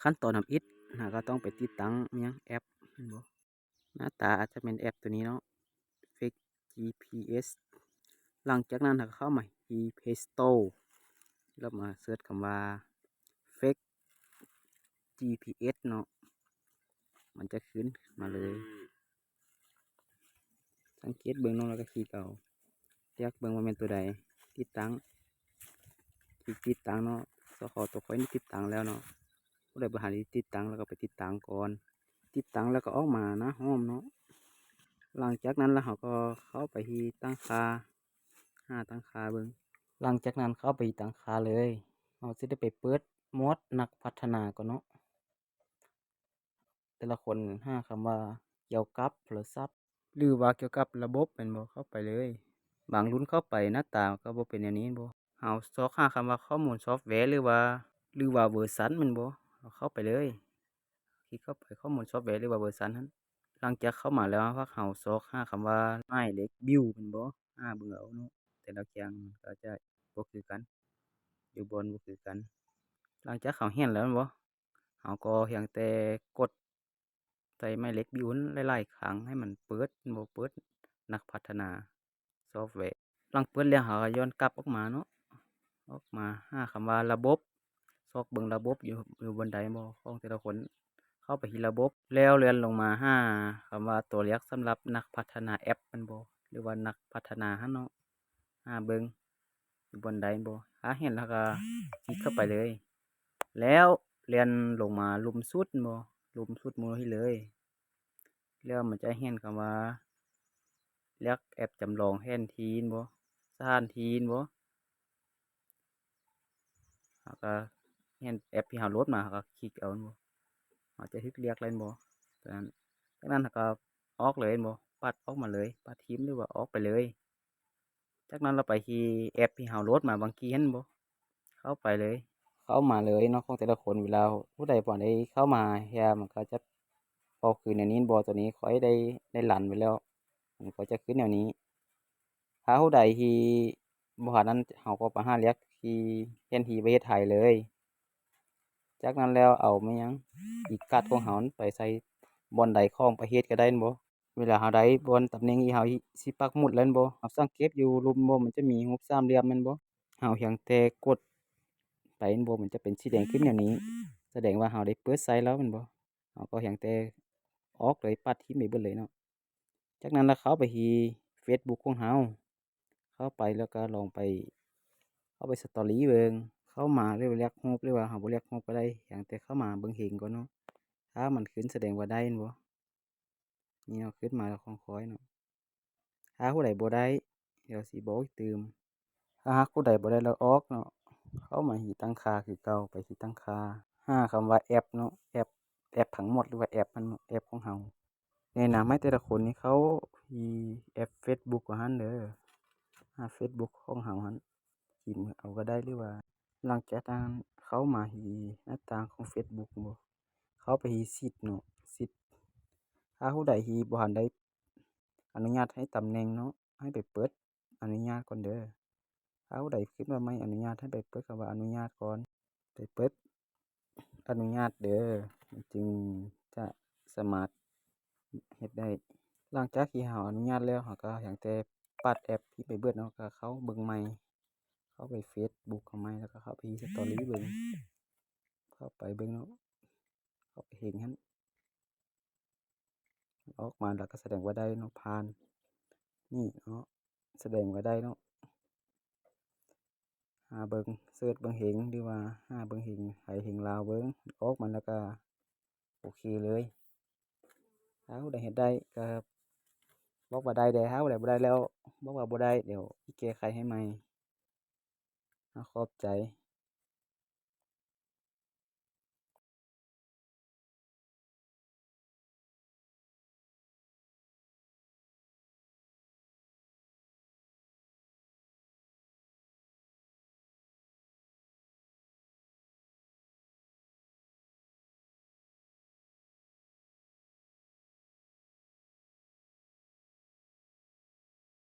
ຂັ້ນຕອນທຳອິດ ເຮົາກໍຕ້ອງໄປຕິດຕັ້ງຫຍັງ ແອັບ ແມ່ນບໍ່? ໜ້າຕາອາດຈະແມ່ນແອັບໂຕນີ້ເນາະ Fake ຈີ ພີ ເອສ. ຫຼັງຈາກນັ້ນເຮົາກໍເຂົ້າມາທີ່ Play Store ແລ້ວມາເສີດຄຳວ່າ Fake ຈີ ພີ ເອສ ເນາະ ມັນຈະຂຶ້ນມາເລີຍ. ສັງເກດເບິ່ງເນາະ ແລ້ວກໍຄລິກເອົາ ເລືອກເບິ່ງວ່າແມ່ນໂຕໃດ ຕິດຕັ້ງ ຄລິກຕິດຕັ້ງເນາະ. ສຄ ຕົວຂ້ອຍນີ້ຕິດຕັ້ງແລ້ວເນາະ. ຜູ້ໃດບໍ່ທັນໄດ້ຕິດຕັ້ງ ແລ້ວກໍໄປຕິດຕັ້ງກ່ອນ. ຕິດຕັ້ງແລ້ວກໍອອກມາໜ້າໂຮມເນາະ. ຫຼັງຈາກນັ້ນແລ້ວເຮົາກໍເຂົ້າໄປທີ່ຕັ້ງຄ່າ ຫາຕັ້ງຄ່າເບິ່ງ. ຫຼັງຈາກນັ້ນເຂົ້າໄປທີ່ຕັ້ງຄ່າເລີຍ. ເຮົາຊິໄດ້ໄປເປີດໂໝດນັກພັດທະນາກ່ອນເນາະ. ແຕ່ລະຄົນຫາຄຳວ່າກ່ຽວກັບໂທລະສັບ ຫຼືວ່າກ່ຽວກັບລະບົບແມ່ນບໍ່? ເຂົ້າໄປເລີຍ. ບາງລຸ້ນເຂົ້າໄປໜ້າຕາກໍບໍ່ເປັນແນວນີ້ແມ່ນບໍ່? ເຮົາຊອກຫາຄຳວ່າຂໍ້ມູນຊອບແວ ຫຼືວ່າ ຫຼືວ່າເວີຊັນແມ່ນບໍ່? ເຮົາເຂົ້າໄປເລີຍ. ຄລິກເຂົ້າໄປຂໍ້ມູນຊອບແວ ຫຼືວ່າເວີຊັນຫັ້ນ. ຫຼັງຈາກເຂົ້າມາແລ້ວ ພວກເຮົາຊອກຫາຄຳວ່າໝາຍເລກບິວແມ່ນບໍ່? ຫາເບິ່ງເອົາເນາະ ແຕ່ລະແຂວງມັນກໍອາດຈະບໍ່ຄືກັນ ຢູ່ບ່ອນບໍ່ຄືກັນ. ຫຼັງຈາກເຮົາເຫັນແລ້ວແມ່ນບໍ່? ເຮົາກໍພຽງແຕ່ກົດໃສ່ໝາຍເລກບິວຫັ້ນຫຼາຍໆຄັ້ງ ໃຫ້ມັນເປີດ ແມ່ນບໍ່? ເປີດນັກພັດທະນາຊອບແວ. ຫຼັງເປີດແລ້ວເຮົາກໍຍ້ອນກັບອອກມາເນາະ ອອກມາຫາຄຳວ່າລະບົບ ຊອກເບິ່ງລະບົບຢູ່ ຢູ່ບ່ອນໃດບໍ່ ຂອງແຕ່ລະຄົນ. ເຂົ້າໄປທີ່ລະບົບ ແລ້ວເລື່ອນລົງມາຫາຄຳວ່າຕົວເລືອກສຳລັບນັກພັດທະນາແອັບແມ່ນບໍ່? ຫຼືວ່ານັກພັດທະນາຫັ້ນເນາະ. ຫາເບິ່ງຢູ່ບ່ອນໃດບໍ່? ຫາເຫັນແລ້ວກໍຄລິກເຂົ້າໄປເລີຍ. ແລ້ວເລື່ອນລົງມາລຸ່ມສຸດແມ່ນບໍ່? ລຸ່ມສຸດໝູ່ນີ້ເລີຍ. ແລ້ວມັນຈະເຫັນຄຳວ່າເລືອກແອັບຈຳລອງແຜນທີ່ແມ່ນບໍ່? ສະຖານທີ່ແມ່ນບໍ່? ເຮົາກໍເຫັນແອັບທີ່ເຮົາໂຫຼດມາ ເຮົາກໍຄລິກເອົາແມ່ນບໍ່? ເຮົາຈະຖືກເລືອກແລ້ວແມ່ນບໍ່? ຈາກນັ້ນ ຈາກນັ້ນເຮົາກໍອອກເລີຍແມ່ນບໍ່? ປັດອອກມາເລີຍ ປັດຖິ້ມ ຫຼືວ່າອອກໄປເລີຍ. ຈາກນັ້ນເຮົາໄປທີ່ແອັບທີ່ເຮົາໂຫຼດມາບາງກີ້ຫັ້ນແມ່ນບໍ່? ເຂົ້າໄປເລີຍ. ເຂົ້າມາເລີຍເນາະ ຂອງແຕ່ລະຄົນ. ເວລາຜູ້ໃດບໍ່ໄດ້ເຂົ້າມາເທື່ອ ມັນກໍຈະອອກຄືນແນວນີ້ແມ່ນບໍ່? ຕົວນີ້ຂ້ອຍໄດ້ ໄດ້ລັນໄວ້ແລ້ວ ມັນກໍຈະຂຶ້ນແນວນີ້. ຖ້າຜູ້ໃດທີ່ບໍ່ທັນນັ້ນ ເຮົາກໍໄປຫາເລືອກທີ່ແຜນທີ່ປະເທດໄທເລີຍ. ຈາກນັ້ນແລ້ວເອົາແມ່ນຫຍັງ ອີກກາດຂອງເຮົານັ້ນໄປໃສ່ບ່ອນໃດຂອງປະເທດກໍໄດ້ແມ່ນບໍ່? ເວລາເຮົາໄດ້ບ່ອນຕຳແໜ່ງທີ່ເຮົາຊິປັກໝຸດແລ້ວແມ່ນບໍ່? ເຮົາສັງເກດຢູ່ລຸ່ມບໍ່ ມັນຈະມີຮູບສາມຫຼ່ຽມແມ່ນບໍ່? ເຮົາພຽງແຕ່ກົດໄປແມ່ນບໍ່? ມັນຈະເປັນສີແດງຂຶ້ນແນວນີ້ ສະແດງວ່າເຮົາໄດ້ເປີດໃຊ້ແລ້ວແມ່ນບໍ່? ເຮົາກໍພຽງແຕ່ອອກເລີຍ ປັດຖິ້ມໄປເບິດເລີຍເນາະ. ຈາກນັ້ນລະເຂົ້າໄປທີ່ເຟສບຸກຂອງເຮົາ ເຂົ້າໄປແລ້ວກໍລອງໄປ ເຂົ້າໄປສະຕໍຣີເບິ່ງ. ເຂົ້າມາ ຫຼືວ່າເລືອກຮູບ ຫຼືວ່າເຮົາບໍ່ເລືອກຮູບກໍໄດ້ ພຽງແຕ່ເຂົ້າມາເບິ່ງເຫັນກ່ອນເນາະ. ຖ້າມັນຂຶ້ນສະແດງວ່າໄດ້ແມ່ນບໍ່? ນີ້ເນາະ ຂຶ້ນມາແລ້ວຂອງຂ້ອຍເນາະ. ຖ້າຜູ້ໃດບໍ່ໄດ້ ດຽວຊິບອກອີກຕື່ມ. ຖ້າຫາກຜູ້ໃດບໍ່ໄດ້ແລ້ວອອກເນາະ ເຂົ້າມາທີ່ຕັ້ງຄ່າຄືເກົ່າ ໄປທີ່ຕັ້ງຄ່າ ຫາຄຳວ່າແອັບເນາະ ແອັບ ແອັບທັງໝົດ ຫຼືວ່າແອັບຫັ້ນເນາະ ແອັບຂອງເຮົາ. ແນະນຳໃຫ້ແຕ່ລະຄົນນີ້ເຂົ້າທີ່ແອັບເຟສບຸກຫັ້ນເດີ ຫາເຟສບຸກຂອງເຮົາຫັ້ນ ພິມເອົາກໍໄດ້ ຫຼືວ່າ ຫຼັງຈາກນັ້ນເຂົ້າມາທີ່ໜ້າຕ່າງຂອງເຟສບຸກເນາະ ເຂົ້າໄປທີ່ສິດເນາະ ສິດ. ຖ້າຜູ້ໃດທີ່ບໍ່ທັນໄດ້ອະນຸຍາດໃຫ້ຕຳແໜ່ງເນາະ ໃຫ້ໄປເປີດອະນຸຍາດກ່ອນເດີ. ຖ້າຜູ້ໃດຂຶ້ນມາໃໝ່ອະນຸຍາດ ໃຫ້ໄປເປີດຄຳວ່າອະນຸຍາດກ່ອນ ໄປເປີດອະນຸຍາດເດີ ມັນຈຶ່ງຈະສາມາດເຮັດໄດ້. ຫຼັງຈາກທີ່ເຮົາອະນຸຍາດແລ້ວ ເຮົາກໍພຽງແຕ່ປັດແອັບຖິ້ມໄປເບິດເນາະ ກໍເຂົ້າເບິ່ງໃໝ່ ເຂົ້າໄປເຟສບຸກເຮົາໃໝ່ ແລ້ວກໍເຂົ້າໄປທີ່ສະຕໍຣີເບິ່ງ ເຂົ້າໄປເບິ່ງເນາະ ເຂົ້າໄປເຫັນຫັ້ນ ອອກມາແລ້ວກໍສະແດງວ່າໄດ້ເນາະ ຜ່ານ ນີ້ເນາະ ສະແດງວ່າໄດ້ເນາະ. ຫາເບິ່ງ ເສີດເບິ່ງເຫັນ ຫຼືວ່າຫາເບິ່ງເຫັນໄທເຫັນລາວເບິ່ງ ອອກມາແລ້ວກໍໂອເຄເລີຍ. ຖ້າຜູ້ໃດເຮັດໄດ້ກໍບອກວ່າໄດ້ແດ່ ຖ້າຜູ້ໃດບໍ່ໄດ້ແລ້ວບອກວ່າບໍ່ໄດ້ ດຽວຊິແກ້ໄຂໃຫ້ໃໝ່. ອາ ຂອບໃຈ.